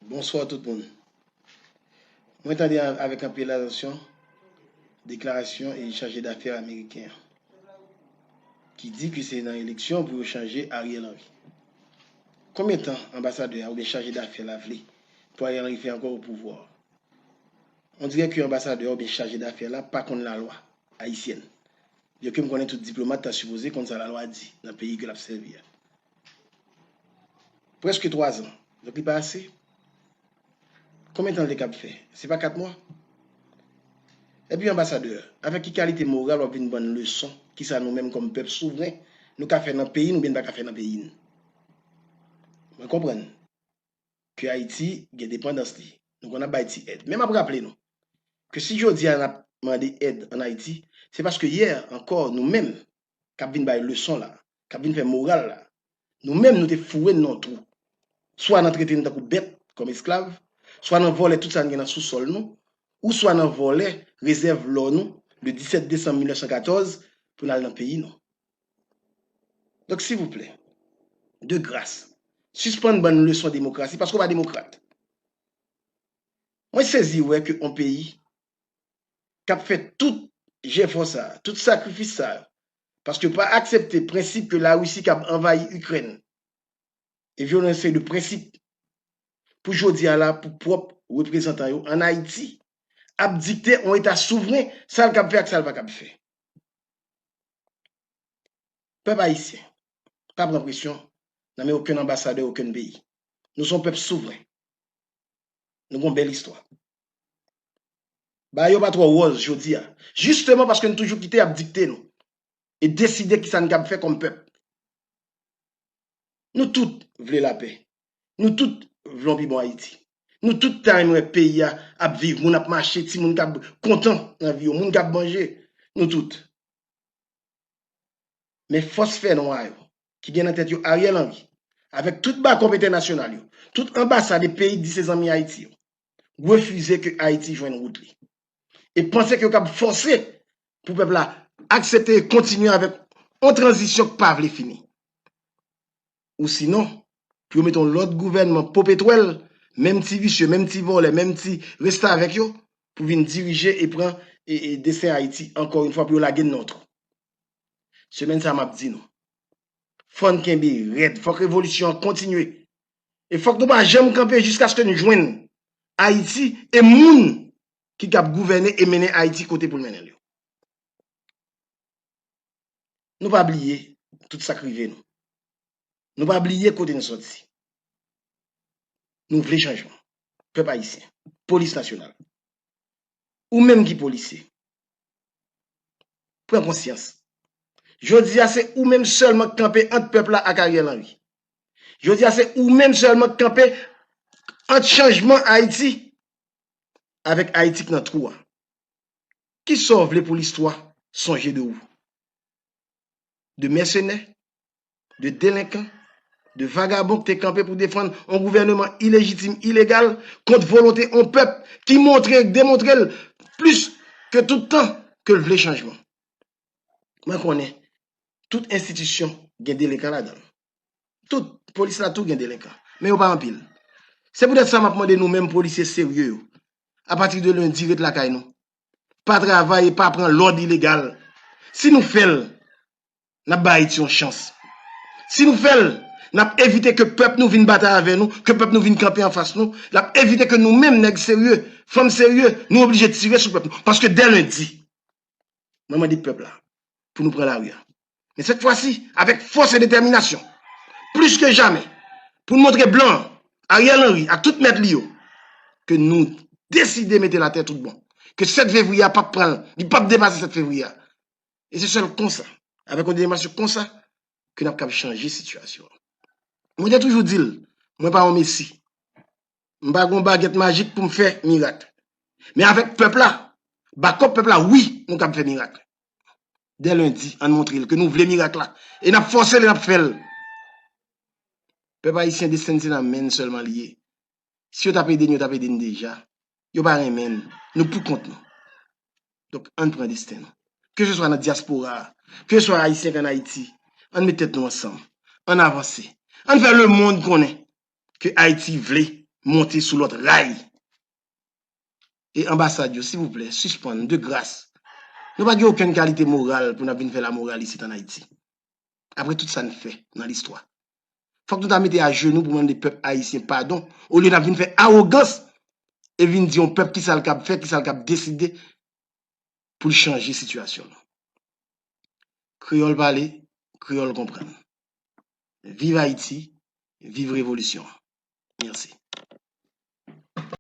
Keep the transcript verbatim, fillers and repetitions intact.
Bonswa tout moun. Mwen tande avèk anpil atansyon deklarasyon e chaje dafè ameriken an, ki di ke se nan eleksyon pou yo chanje Ariel Henry. Konbyen tan anbasadè a oubyen chaje dafè la vle pou Ariel Henry fè ankò o pouvwa? On dirè ke anbasadè a oubyen chaje dafè la pa konn lalwa ayisyèn. Byenke m konnen tout diplomat ta sipoze konn sa lalwa di nan peyi ke l ap sèvi a. Prèske twa zan. Donk li pa ase? Konbyen tan l te kab fè? Se pa kat mwa? Epi anbasadè, avèk ki kalite moral w ap vin ban n leson kisa nou menm kòm pèp souvren nou ka fè nan peyi n oubyen n pa ka fè nan peyi n? Mwen konprann ke Ayiti gen depandans li. Nou konn ap bay ti èd. Men m ap raple nou ke si jodi a n ap mande èd ann Ayiti, se paske yè ankò nou menm k ap vin bay leson la, k ap vin fè moral la, nou menm nou te foure n nan yon twou. Swa nan trete n tankou bèt, kòm esklav, swa nan vòlè tout sa n gen nan sousòl nou, ou swa nan vòlè rezèv lò nou le disèt desanm mil nèf san katòz pou n al nan peyi nou. Donk, silvouplè, de gras, sispann ban n leson demokrasi paske w pa demokrat. Mwen sezi wè ke yon peyi k ap fè tout jefò sa a, tout sakrifis sa yo, paske yo pa aksepte prensip ke Larisi kab anvayi Ikrèn e vyole yon seri de prensip pou jodi a la pou pwòp reprezantan yo ann Ayiti ap dikte yon eta souvren sa l kab fè ak sa l pa kab fè. Pèp ayisyen, pa pran presyon nan men okenn anbasadè okenn peyi. Nou se yon pèp souvren. Nou gen yon bèl istwa. Bagay yo pa twò wòz jodi a, jisteman paske n toujou kite y ap dikte nou e deside kisa n kab fè kòm pèp. Nou tout vle lapè. Nou tout vle yon pi bon Ayiti. Nou tout ta renmen wè peyi a ap viv, moun ap mache, timoun k ap kontan nan vi yo, moun k ap manje. Nou tout. Men fòs fènwa yo, ki gen nan tèt yo Ariel Henry, avèk tout bakòp entènasyonal yo, tout anbasad e peyi k di se zanmi Ayiti yo, refize ke Ayiti jwenn wout li. E panse ke yo kab fòse pou pèp la aksepte e kontinye avèk yon tranzisyon k pa vle fini. Ou sinon, pou yo mete yon lòt gouvènman popetwèl, menm ti visye, menm ti vòlè, menm ti restavèk yo, pou vin dirije e pran e, e desten Ayiti ankò yon fwa pou yo lage n nan yon twou. Semèn sa a, m ap di nou, fò n kenbe rèd, fòk revolisyon an kontinye. E fòk nou pa janm kanpe jiskaske n jwenn Ayiti e moun ki kab gouvène e mennen Ayiti kote pou l mennen l yo. Nou pa bliye tout sa k rive nou. Nou pa bliye kote n soti. Nou vle chanjman. Pèp ayisyen, polis nasyonal, ou menm ki polisye, pran konsyans. Jodi a, se ou menm sèlman k kanpe ant pèp la ak Ariel Henry. Jodi a, se ou menm sèlman k kanpe ant chanjman Ayiti avèk Ayiti k nan twou a. Kisa w vle pou listwa sonje de ou? De mèsenè, de delenkan, de vagabon k te kanpe pou defann yon gouvèneman ilejitim, ilegal, kont volonte yon pèp ki montre, demontre l plis ke tout tan ke l vle chanjman. Mwen konnen tout enstitisyon gen delenkan ladan l. Tout, polis la tou gen delenkan. Men yo pa anpil. Se poutèt sa m ap mande nou menm polisye serye yo, apati de lendi, ret lakay nou. Pa travay e pa pran lòd ilegal. Si nou fè l, n ap ba Ayiti yon chans. Si nou fè l, n ap evite ke pèp nou vin batay avè nou, ke pèp nou vin kanpe anfas nou, l ap evite ke nou menm, nèg serye, fanm serye, nou oblije tire sou pèp nou. Paske dè lendi, mwen mande pèp la pou nou pran lari a. Men sèt fwa si, avèk fòs e detèminasyon, plis ke jamè, pou n montre blan an, Ariel Henry ak tout mèt li yo, ke nou deside mete l atè tout bon. Ke sèt fevriye a p ap pran, li p ap depase sèt fevriye a. E se sèl konsa, avèk yon detèminasyon konsa, ke n ap kab chanje sitiyasyon an. Mwen te toujou di l, mwen pa yon mesi. M pa gen yon bagèt majik pou m fè mirak. Men avèk pèp la, bakòp pèp la, wi, nou kab fè mirak. Dè lendi, ann montre l ke nou vle mirak la. E n ap fòse l e n ap fè l. Pèp ayisyen, desten n se nan men n sèlman li ye. Si yo t ap ede n, yo t ap ede n deja. Yo pa renmen n. Nou pou kont nou. Donk, ann pran desten nou. Keseswa nan dyaspora a, keseswa ayisyen k ann Ayiti, ann met tèt nou ansanm. Ann avanse. Ann fè lemonn konnen ke Ayiti vle monte sou lòt ray. E anbasad yo, silvouplè, sispann, de gras. Nou pa gen okenn kalite moral pou n ap vin fè lamoral isit ann Ayiti. Apre tout sa n fè nan listwa. Fòk nou ta mete ajenou pou mande pèp ayisyen padon, olye n ap vin fè awogans e vin di yon pèp kisa l kab fè, kisa l kab deside pou l chanje sitiyasyon l. Kreyòl pale, kreyòl konprann. Viv Ayiti, viv revolisyon an. Mèsi.